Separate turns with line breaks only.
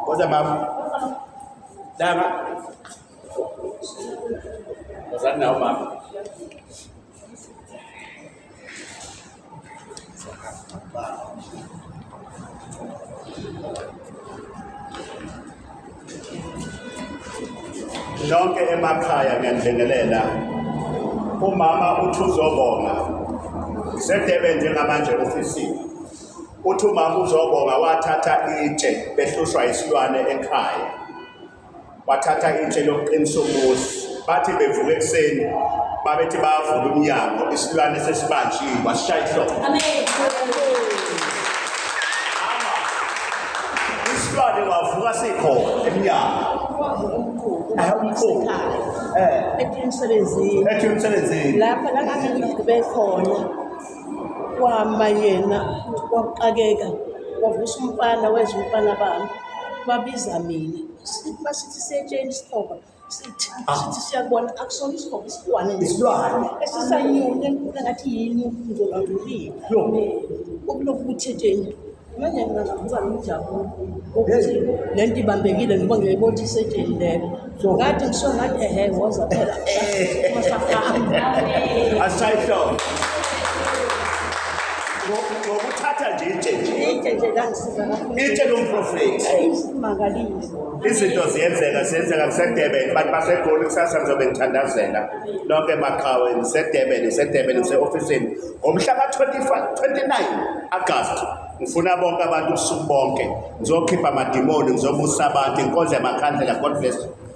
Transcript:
Woza mama. Langa. Wozani nawo mama. Nonke emakhaya ngiyanibingelela. Umama uthi uzobonga. Ngisedebe njengamanje ofisini. Uthi umama uzobonga wathatha itshe behlushwa isilwane ekhaya. Wathatha itshe lokuqinisa umuzi. Bathi bevuka ekuseni babethi bayavula umnyango isilwane sesibanjiwe wasishaya ihlombe. Amen. Isilwane wavuka sikhona emnyango. Umkhulu.
Ethi emsebenzini.
Ethi emsebenzini.
Lapha la ngangigqibe khona. Wama yena waxakeka wavusa umfana weza umfana bami babiza mina sithi masithi siyetsheni isikhova sithi ah. sithi siyakubona akusona isikhova isilwane
isilwane
esisanyoni enkulu ngathi yini ngizolangulile okulokhu kuthetsheni manje mina ngavuka nomjabulo ukuthi le nto ibambekile ngoba ngiyayibona isetsheni lelo ngathi ngisuke ngathi ehe woza phela masahamba
asishaye ihlombe ngokuthatha nje itshe nje
itshe nje langisiza kakhulu
itshe lomprofethi
isimangaliso
izinto ziyenzeka ziyenzeka ngisedurban abantu basegoli kusasa ngizobe ngithandazela nonke maqhawe ngisedurban ngisedurban ngise-ofisini ngomhla ka-29 Agasti ngifuna bonke abantu ubusuku bonke ngizokhipha amadimoni ngizobusa abantu inkonzo yamakhandlela god bless you.